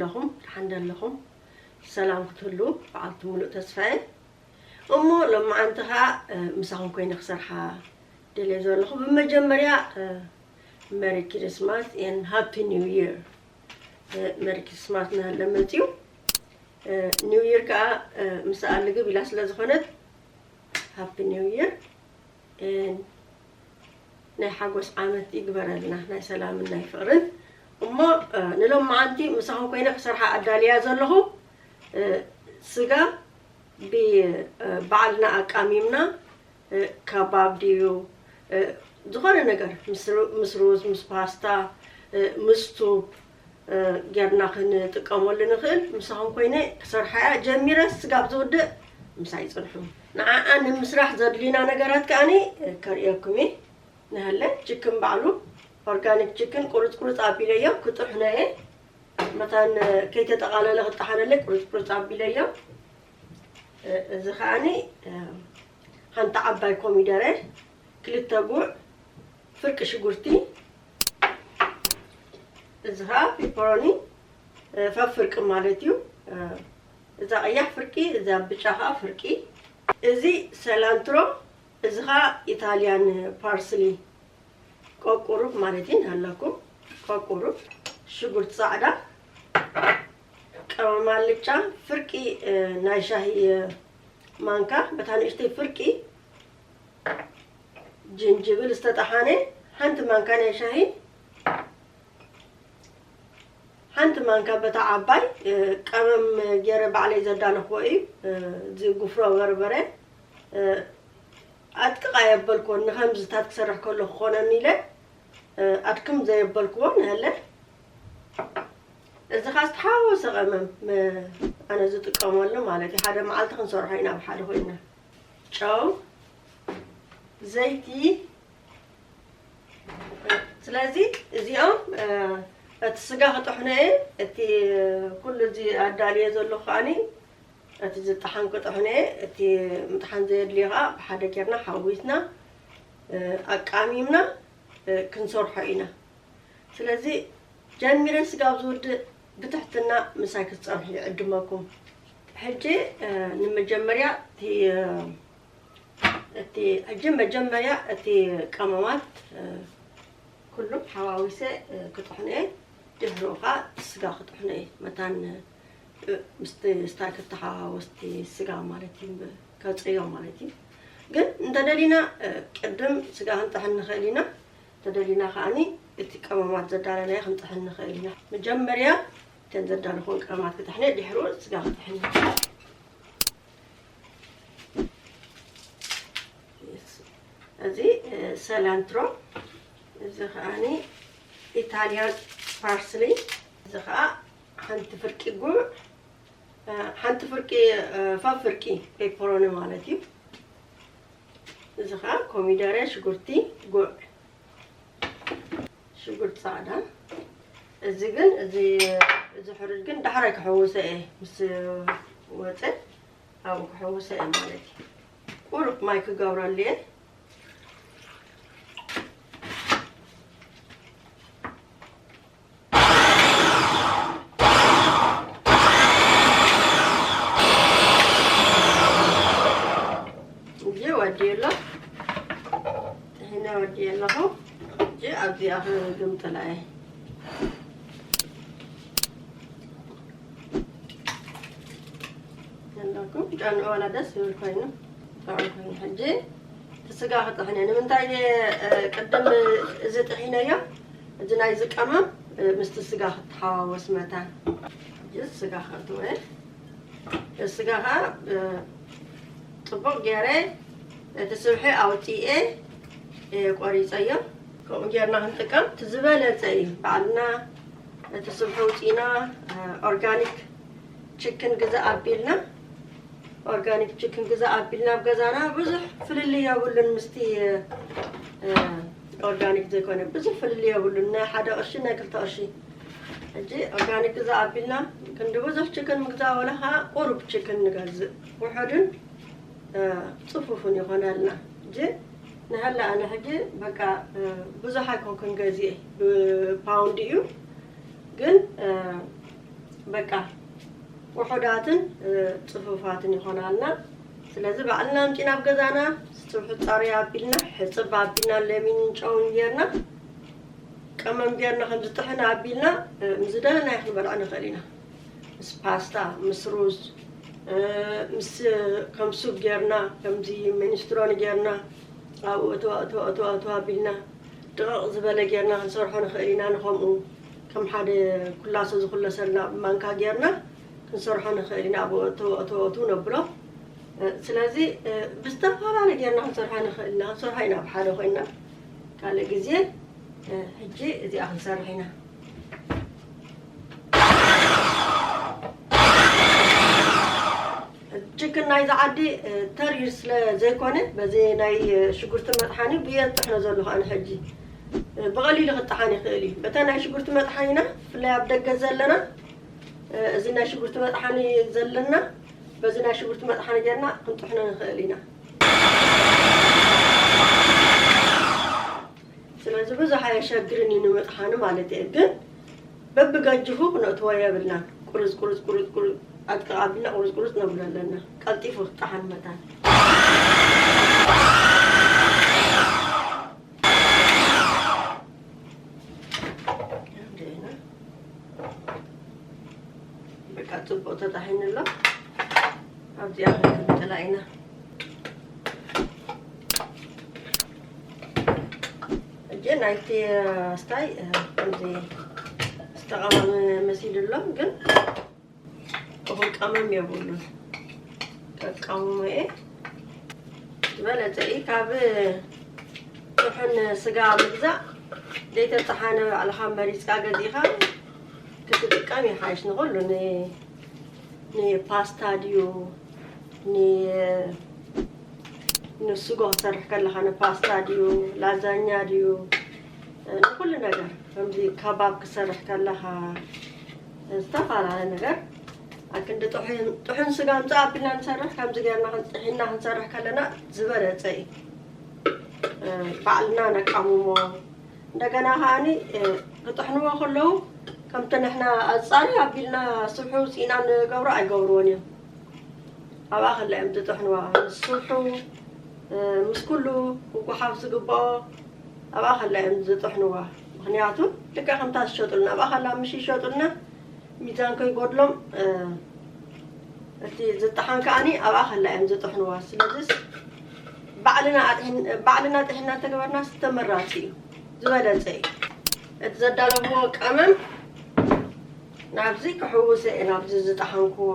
ኣለኹም፣ ደሓን ዶ ኣለኹም? ሰላም ክትህሉ በዓልቲ ሙሉእ ተስፋ እየ። እሞ ሎማዓንቲ ኸዓ፣ እ፣ ምሳኹም ኮይነ ክሰርሓ ደልየ ዘለኹ። ብመጀመርያ፣ እ፣ ሜሪ ክሪስማስ and ሃፒ ኒው ይር። እ፣ ሜሪ ክሪስማስ እናሃለ መፅዩ። እ፣ ኒው ይር ከዓ፣ እ፣ ምስኣ ልግብ ኢላ ስለ ዝኾነት ሃፒ ኒው ይር። እ፣ ናይ ሓጎስ ዓመት ይግበረልና፣ ናይ ሰላምን ናይ ፍቕርን። እሞ፣ እ፣ ንሎማዓንቲ ምሳኹም ኮይነ ክሰርሓ ኣዳልያ ዘለኹ፣ እ፣ ስጋ ብ-፣ እ፣ ባዕልና ኣቃሚምና፣ እ፣ ከባብ ድዩ፣ እ፣ ዝኾነ ነገር ምስ ሩ-፣ ምስ ሩዝ፣ ምስ ፓስታ፣ እ፣ ምስ ሱፕ፣ እ፣ ጌርና ክንጥቀመሉ ንኽእል። ምሳኹም ኮይነ ክሰርሓ እያ ጀሚረ፣ ስጋብ ዝውድእ ምሳይ ጽንሑ። ንዓኣ ንምስራሕ ዘድልዩና ነገራት ከኣኒ፣ እ፣ ከርእየኩም እየ። ንሃለ ችክን ባዕሉ ኦርጋኒክ ችክን ቁርጽ ቁርጽ ኣቢለዮ ክጥሕኖ እየ። መታን፣ እ፣ ከይተጠቓለለ ክጠሓነለይ ቁርጽ ቁርጽ ኣቢለዮ። እ፣ እዚ ከኣኒ፣ እ፣ ሓንቲ ዓባይ ኮሚደረ፣ ክልተ ጉዕ፣ ፍርቂ ሽጉርቲ፣ እዚ ኸዓ ፔፐሮኒ፣ እ፣ ፈፍርቂ ማለት እዩ። እ፣ እዛ ቀያሕ ፍርቂ፣ እዛ ብጫ ኸዓ ፍርቂ። እዚ ሰላንትሮ፣ እዚ ኸዓ ኢታልያን ፓርስሊ፣ ቆቁሩብ ማለት እዩ፣ ንሃለኩም ቆቁሩብ፣ ሽጉርቲ ጻዕዳ፣ ቀመም ኣልጫ፣ ፍርቂ፣ እ፣ ናይ ሻሂ፣ እ፣ ማንካ፣ በታ ንእሽተይ ፍርቂ፣ ጅንጅብል ዝተጠሓነ፣ ሓንቲ ማንካ ናይ ሻሂ፣ ሓንቲ ማንካ በታ ዓባይ፣ እ፣ ቀመም ገይረ ባዕለይ ዘዳለኽዎ እዩ። እ፣ እዚ ጉፍሮ በርበረ፣ እ፣ ኣድቅቕ ኣየበልክዎን፣ ንኸምዚታት ክሰርሕ ከሎ ክኾነኒ ኢለ፣ እ፣ ኣድክም ዘየበልክዎ ንሀለ። እዚ ኻስ ተሓወሰ ቀመም፣ ም-፣ ኣነ ዝጥቀመሉ ማለት እዩ። ሓደ መዓልቲ ክንሰርሖ ኢና ብሓደ ኮይና። ጨው፣ ዘይቲ። ስለዚ እዚኦም፣ እ፣ እቲ ስጋ ክጥሕኖ እየ፣ እቲ ኩሉ እዚ ኣዳልየ ዘለኹ ከኣኒ እቲ ዝጠሓን ክጥሕኖ እየ። እቲ ምጥሓን ዘየድልዮ ከኣ ብሓደ ጌርና ሓዊስና፣ እ፣ ኣቃሚምና፣ እ፣ ክንሰርሖ ኢና። ስለዚ ጀሚረ ስጋብ ዝውድእ ብትሕትና ምሳይ ክትጸንሑ ይዕድመኩም። ሕጂ፣ እ፣ ንመጀመርያ እቲ፣ እ፣ እቲ፣ ሕጂ መጀመርያ እቲ ቀመማት፣ እ፣ ኩሉ ሓዋዊሰ፣ እ፣ ክጥሕኖ እየ። ድሕሪኡ ኸኣ ስጋ ክጥሕኖ እየ። መታን፣ እ፣ ምስቲ ስታክ ተሓዋወስቲ ስጋ ማለት እዩ፣ ከጽርዮ ማለት እዩ። ግን እንተደሊና፣ እ፣ ቅድም ስጋ ክንጥሕን ንኽእል ኢና። እንተደሊና ከኣኒ እቲ ቀመማት ዘዳለናዮ ክንጥሕን ንኽእል ኢና። መጀመርያ እተን ዘዳለኹን ቀመማት ክጥሕነ፣ ድሕሪኡ ስጋ ክጥሕን። እዚ፣ እ፣ ሰላንትሮ፣ እዚ ከኣኒ ኢታልያን ፓርስሊ፣ እዚ ከኣ ሓንቲ ፍርቂ ጉዕ፣ እ፣ ሓንቲ ፍርቂ፣ እ፣ ፋፍ ፍርቂ ፔፐሮኒ ማለት እዩ። እዚ ከኣ ኮሚደረ፣ ሽጉርቲ፣ ጉዕ፣ ሽጉርቲ ጻዕዳ። እዚ ግን፣ እዚ፣ እዚ ሕሩጭ ግን ዳሕራይ ክሕውሶ እየ፣ ምስ ወጸ ኣብኡ ክሕውሶ እየ ማለት እዩ። ቁሩብ ማይ ክገብረሉ እየ። እዚ ወዲኡ ኣሎ። ጥሒነ ወዲኡ ኣለኹ። ሕጂ ኣብዚኣ ክግምጥላ እየ። ዘለኩም ጨንኦ ዋላ ደስ ዝብል ኮይኑ፣ ጥዑም ኮይኑ። ሕጂ እቲ ስጋ ክጥሕን እየ። ንምንታይ እየ፣ እ፣ ቅድም እዚ ጥሒነዮ? እዚ ናይ ዝቀመም፣ እ፣ ምስቲ ስጋ ክተሓዋወስ መታን። ሕጂ ስጋ ከእትዎ እየ። ስጋ ኸዓ፣ እ፣ ጽቡቕ ገይረ እቲ ስብሒ ኣውጺኤ፣ እ፣ ቆሪጸዮ። ከምኡ ጌርና ክንጥቀም እቲ ዝበለጸ እዩ። ባዕልና እቲ ስብሒ ኣውጺእና፣ እ፣ ኦርጋኒክ ችክን ግዛእ ኣቢልና፣ ኦርጋኒክ ችክን ግዛእ ኣቢልና ኣብ ገዛና ብዙሕ ፍልልይ የብሉን ምስቲ፣ እ፣ ኦርጋኒክ ዘይኮነ ብዙሕ ፍልልይ የብሉን። ናይ ሓደ ቅርሺ፣ ናይ ክልተ ቅርሺ። ሕጂ ኦርጋኒክ ግዛእ ኣቢልና ክንዲ ብዙሕ ችክን ምግዛእ ወላ ኸዓ ቁሩብ ችክን ንገዝእ። ውሑድን፣ እ፣ ጽፉፍን ይኾነልና። ሕጂ ንሀላ ኣነ ሕጂ በቃ፣ እ፣ ብዙሕ ኣይኮንኩን ገዚኤ፣ ብፓውንድ እዩ። ግን፣ እ፣ በቃ ውሑዳትን ጽፉፋትን ይኾናልና። ስለዚ ባዕልና ኣምፂና ኣብ ገዛና ጽብሒ ፃሪ ኣቢልና፣ ሕፅብ ኣቢልና፣ ለሚንን ጨውን ጌርና፣ ቀመም ጌርና፣ ከምዚ ጥሕን ኣቢልና ምስ ዝደለናዮ ክንበልዖ ንኽእል ኢና። ምስ ፓስታ፣ ምስ ሩዝ፣ ምስ ከም ሱፕ ጌርና፣ ከምዚ ሚኒስትሮኒ ጌርና፣ ኣብኡ እቶ እቶ እቶ እቶ ኣቢልና ድቕቕ ዝበለ ጌርና ክንሰርሖ ንኽእል ኢና። ንኸምኡ ከም ሓደ ኩላሶ ዝኹለሰልና ብማንካ ጌርና ክንሰርሖ ንኽእል ኢና። ኣብኡ እቶ እቶ እቶ ነብሎ። ስለዚ ብዝተፈላለየ ጌርና ክንሰርሖ ንኽእል ኢና። ክንሰርሖ ኢና ብሓደ ኮይና። ካልእ ግዜ ሕጂ እዚኣ ክንሰርሕ ኢና። ችክን ናይዚ ዓዲ ተሪር ስለ ዘይኮነ በዚ ናይ ሽጉርቲ መጥሓኒ ብየ ጥሕኖ ዘለኹ ኣነ ሕጂ። ብቐሊሉ ክጠሓን ይኽእል እዩ። በታ ናይ ሽጉርቲ መጥሓኒና ብፍላይ ኣብ ደገ ዘለና እዚ ናይ ሽጉርቲ መጥሓኒ ዘለና በዚ ናይ ሽጉርቲ መጥሓኒ ጌርና ክንጥሕኖ ንኽእል ኢና። ስለዚ ብዙሕ ኣየሸግርን እዩ ንምጥሓኑ ማለት እየ። ግን በብገጅፉ ክነእትዎ የብልናን። ቁርፅ ቁርፅ ቁርፅ ቁርፅ ኣጥቅቕ ኣቢልና ቁርፅ ቁርፅ ነብሎ ኣለና። ቀልጢፉ ክጠሓን መታን። በቃ ጽቡቕ ተጣሒኑ ኣሎ። ኣብዚኣ ክንጥላ ኢና። ሕጂ ናይቲ ስታይ ከምዚ ዝተቐመመ መሲሉ ኣሎ፣ ግን እኹል ቀመም የብሉን። ከቃውሞ እየ ዝበለጸ እዩ። ካብ ጥሑን ስጋ ምግዛእ ዘይተጠሓነ ባዕልኻ መሪጽካ ገዚእኻ ክትጥቀም ይሓይሽ። ንኹሉ ን-፣ ንፓስታ ድዩ፣ ን-፣ ንስጎ ክሰርሕ ከለኻ ንፓስታ ድዩ፣ ላዛኛ ድዩ፣ ንኹሉ ነገር ከምዚ ከባብ ክሰርሕ ከለኻ ዝተፈላለየ ነገር ኣክንዲ ጥሑን፣ ጥሑን ስጋ ምጻእ ኣቢልና ንሰርሕ፣ ከምዚ ጌርና ጥሒና ክንሰርሕ ከለና ዝበለጸ እዩ። ባዕልና ነቃምሞ። እንደገና ከኣኒ ክጥሕንዎ ከለዉ ከምቲ ንሕና ኣጻሪ ኣቢልና ስብሒ ውጺእና ንገብሮ ኣይገብርዎን እዮም። ኣብኣ ከላ እዮም ዝጥሕንዋ። ምስ ስብሑ፣ ምስ ኩሉ ክጓሓፍ ዝግብኦ ኣብኣ ከላ እዮም ዝጥሕንዋ። ምኽንያቱ ልክዕ ከምታ ዝሸጡልና ኣብኣ ከላ ምሽ ይሸጡልና፣ ሚዛን ከይጎድሎም፣ እቲ ዝጠሓን ከኣኒ ኣብኣ ከላ እዮም ዝጥሕንዋ። ስለዚስ ባዕልና ኣጥሒን-፣ ባዕልና ጥሒና ተገበርና ዝተመራፂ እዩ፣ ዝበለፀ እዩ። እቲ ዘዳለብዎ ቀመም ናብዚ ክሕውሰ እየ፣ ናብዚ ዝጠሓንክዎ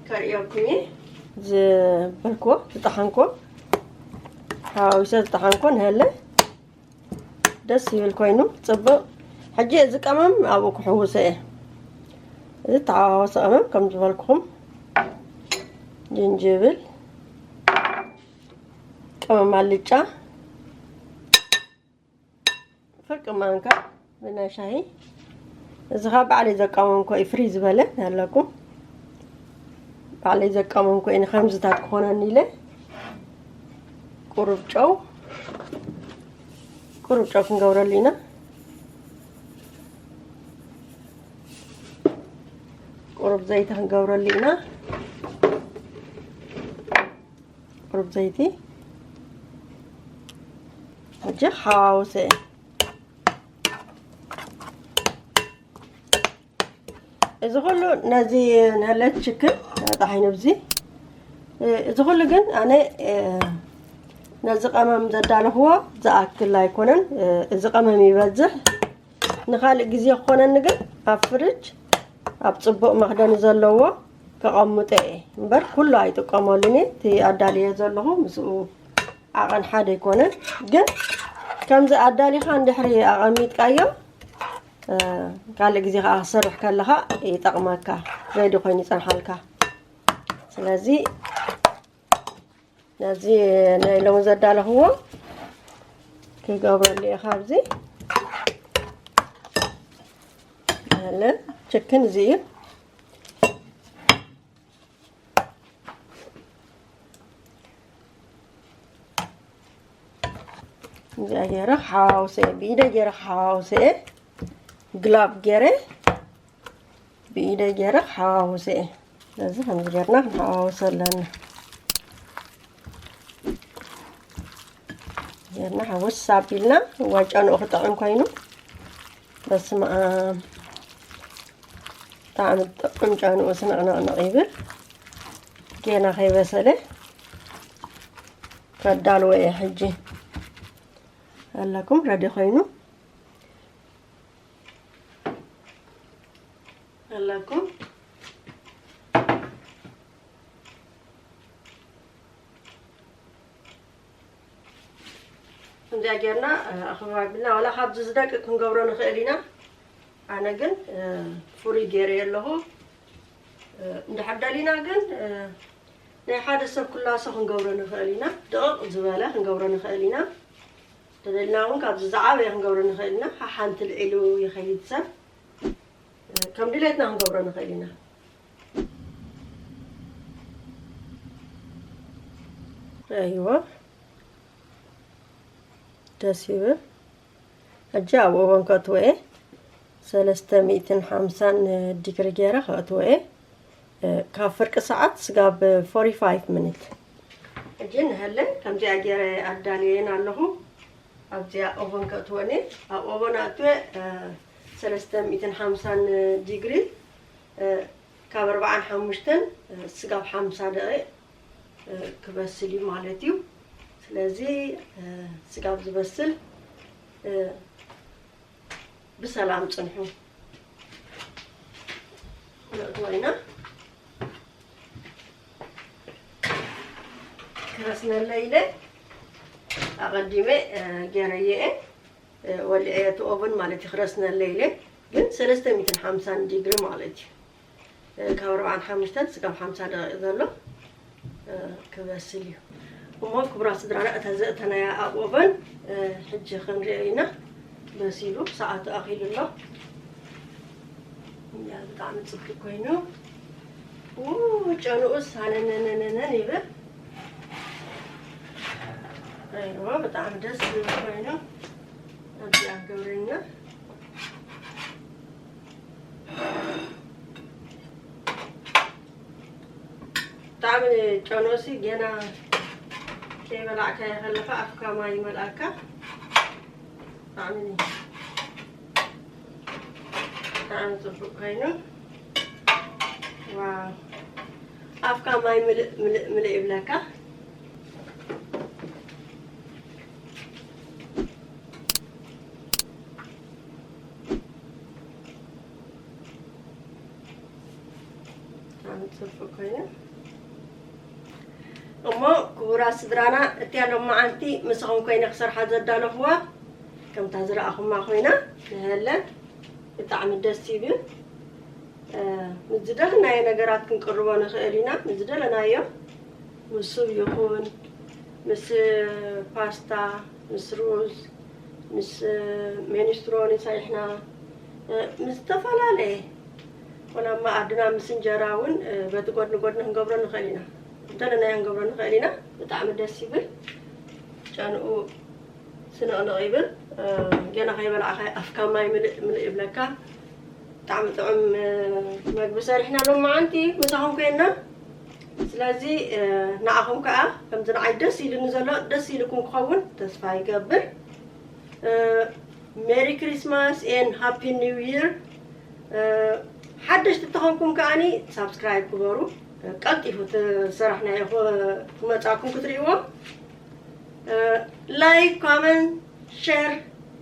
ከርእየኩም እየ። ዝበልክዎ፣ ዝጠሓንክዎ፣ ሓዋዊሰ ዝጠሓንክዎ ንሀለ ደስ ይብል ኮይኑ፣ ጽቡቕ። ሕጂ እዚ ቀመም ኣብኡ ክሕውሰ እየ። እዚ ተሓዋወሰ ቀመም ከም ዝበልኩኹም፣ ጅንጅብል፣ ቀመም ኣልጫ፣ ፍርቂ ማንካ ብናይ ሻሂ። እዚ ኸኣ ባዕለይ ዘቃመምኮ እዩ፣ ፍሪ ዝበለ ኣለኩም። ባዕለይ ዘቃመምኮ እዩ፣ ንኸምዝታት ክኾነኒ ኢለ። ቁሩብ ጨው፣ ቁሩብ ጨው ክንገብረሉ ኢና። ቁሩብ ዘይቲ ክንገብረሉ ኢና። ቁሩብ ዘይቲ። ሕጂ ሓዋውሰ። እዚ ኩሉ ነዚ ነለት ችክን ጣሒኑ ኣብዚ። እዚ ኩሉ ግን ኣነ ነዚ ቀመም ዘዳለኽዎ ዝኣክል ኣይኮነን። እዚ ቀመም ይበዝሕ። ንኻልእ ግዜ ክኾነኒ ግን ኣብ ፍርጅ ኣብ ጽቡቕ መኽደኒ ዘለዎ ከቐምጦ እየ እምበር፣ ኩሉ ኣይጥቀመሉን እየ። እቲ ኣዳልየ ዘለኹ ምስኡ ዓቐን ሓደ ኣይኮነን። ግን ከምዚ ኣዳሊኻ እንድሕሪ ኣቐሚጥካዮ፣ እ፣ ካልእ ግዜ ከኣ ክሰርሕ ከለኻ ይጠቕመካ፣ ሬዲ ኮይኑ ይጸንሓልካ። ስለዚ ነዚ ናይ ሎሚ ዘዳለኽዎ ክገብረሉ እየ። ካብዚ ኣለ ችክን እዚ እዩ። እዚኣ ገይረ ክሓዋውሰ እየ፣ ብኢደ ገይረ ክሓዋውሰ እየ። ግላብ ገይረ ብኢደይ ገይረ ክሓዋውሶ እየ። ስለዚ ከምዚ ጌርና ክንሓዋውሶ ኣለና። ጌርና ሓውስ ኣቢልና ዋጫ ንኡ ክጥዕም ኮይኑ። በስመ ኣብ። ብጣዕሚ ጥዑም ጨንኡ ስንቕንቕንቕ ይብል። ጌና ከይበሰለ ከዳልዎ እየ ሕጂ። ኣለኩም ረዲ ኮይኑ። ኣለኩም። ከምዚኣ ጌርና፣ እ፣ ኣኽባቢልና ዋላ ካብዚ ዝደቅቅ ክንገብሮ ንኽእል ኢና። ኣነ ግን፣ እ፣ ፍሩይ ገይረዮ ኣለኹ። እ፣ እንድሕር ደሊና ግን፣ እ፣ ናይ ሓደ ሰብ ኩላሶ ክንገብሮ ንኽእል ኢና። ድቕቕ ዝበለ ክንገብሮ ንኽእል ኢና። ተደሊና እውን ካብዚ ዝዓበየ ክንገብሮ ንኽእል ኢና። ሓሓንቲ ልዒሉ ይኸይድ ሰብ። እ፣ ከም ድሌትና ክንገብሮ ንኽእል ኢና። ኣይዋ፣ ደስ ይብል። ሕጂ ኣብ ኦቨን ከእትዎ እየ። ሰለስተ ሚእትን ሓምሳን ዲግሪ ገይረ ከእትዎ እየ። እ፣ ካብ ፍርቂ ሰዓት ስጋብ ፎርቲ ፋይቭ ሚኒት። ሕጂ ንሀለ ከምዚኣ ገይረ ኣዳልየን ኣለኹ። ኣብዚኣ ኦቨን ከእትወን እየ። ኣብ ኦቨን ኣእትወ፣ እ፣ ሰለስተ ሚእትን ሓምሳን ዲግሪ፣ እ፣ ካብ ኣርባዓን ሓሙሽተን፣ እ፣ ስጋብ ሓምሳ ደቂቕ፣ እ፣ ክበስል እዩ ማለት እዩ። ስለዚ፣ እ፣ ስጋብ ዝበስል፣ እ፣ ብሰላም ጽንሑ። ነእትዎ ኢና። ክረስነለ ኢለ ኣቐዲመ፣ እ፣ ገይረዮ እየ። እ፣ ወሊዐዮ እቲ ኦቨን ማለት እዩ። ክረስነለ ኢለ ግን ሰለስተ ሚእትን ሓምሳን ዲግሪ ማለት እዩ። እ፣ ካብ ኣርባዓን ሓሙሽተን ስጋብ ሓምሳ ደቂቕ ዘሎ፣ እ፣ ክበስል እዩ። እሞ ክቡራት ስድራና፣ እታ ዘእተናያ ኣብ ኦቨን፣ እ፣ ሕጂ ክንሪኦ ኢና። በሲሉ፣ ሰዓቱ ኣኺሉ ኣሎ። ያ፣ ብጣዕሚ ጽቡቅ ኮይኑ። ኡ፣ ጨንኡስ ሃነነነነነን ይብል። ኣይዋ፣ ብጣዕሚ ደስ ዝብል ኮይኑ። ኣብዚኣ ገብረና። ብጣዕሚ ጨኖሲ ገና ከይበላዕካዮ ከለኻ ኣፍካ ማይ ይመልኣካ። ብጣዕሚ፣ ብጣዕሚ ጽቡቅ ኮይኑ። ዋው። ኣፍካ ማይ ምልእ፣ ምልእ፣ ምልእ ይብለካ። ብጣዕሚ ጽቡቅ ኮይኑ። እሞ ክቡራት ስድራና፣ እቲኣ ሎማዓንቲ ምሳኹም ኮይነ ክሰርሓ ዘዳለኹዋ ከምታ ዝረኣኹማ ኮይና ንሀለ ብጣዕሚ ደስ ይብል። እ፣ ምስ ዝደለናዮ ነገራት ክንቅርቦ ንኽእል ኢና። ምስ ዝደለናዮ፣ ምስ ሱብ ይኹን፣ ምስ ፓስታ፣ ምስ ሩዝ፣ ምስ ሚኒስትሮኒ ሰሪሕና፣ እ፣ ምስ ዝተፈላለየ፣ ወላ እማ ኣድና ምስ እንጀራ እውን፣ እ፣ በቲ ጎድኒ ጎድኒ ክንገብሮ ንኽእል ኢና። ዝደለናዮ ክንገብሮ ንኽእል ኢና። ብጣዕሚ ደስ ይብል። ጨንኡ ስንቕንቕ ይብል። እ፣ ገና ከይበላዕካ ኣፍካ ማይ ምልእ ምልእ ይብለካ። ብጣዕሚ ጥዑም፣ እ፣ መግቢ ሰሪሕና ሎማዓንቲ ምሳኹም ኮይንና። ስለዚ፣ እ፣ ንዓኹም ከኣ ከምዚ ንዓይ ደስ ኢሉኒ ዘሎ ደስ ኢልኩም ክኸውን ተስፋ ይገብር። እ፣ ሜሪ ክሪስማስ ኤን ሃፒ ኒው ይር። እ፣ ሓደሽቲ እንተኾንኩም ከኣኒ ሳብስክራይብ ግበሩ። እ፣ ቀልጢፉ እቲ ዝሰራሕናዮ ክ-፣ ክመጻኩም ክትርእይዎ። እ፣ ላይክ፣ ኮመንት፣ ሼር፣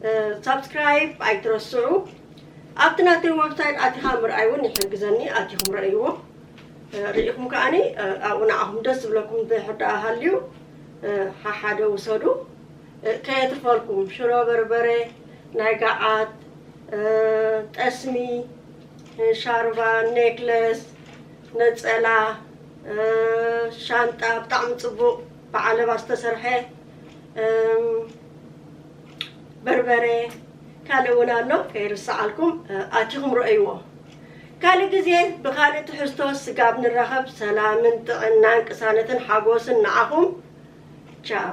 እ፣ ሳብስክራይብ ኣይትረስዑ። ኣብቲ ናተይ ዌብሳይት ኣቲኻ ምርኣይ እውን ይሕግዘኒ። ኣቲኹም ረእይዎ። እ፣ ርኢኹም ከኣኒ፣ እ፣ ኣብኡ ንዓኹም ደስ ዝብለኩም እንድሕር ደኣ ሃልዩ፣ እ፣ ሓሓደ ውሰዱ። እ፣ ከየትርፈልኩም ሽሮ በርበረ፣ ናይ ገዓት፣ እ፣ ጠስሚ፣ እ፣ ሻርባ፣ ኔክለስ፣ ነጸላ፣ እ፣ ሻንጣ ብጣዕሚ ጽቡቕ ብዓለባ ዝተሰርሐ፣ እም፣ በርበረ፣ ካልእ እውን ኣሎ ከይርስዓልኩም፣ እ፣ ኣቲኹም ረእይዎ። ካልእ ግዜ ብኻልእ ትሕዝቶ ስጋብ ንራኸብ ሰላምን ጥዕናን ቅሳነትን ሓጎስን ንዓኹም። ቻው።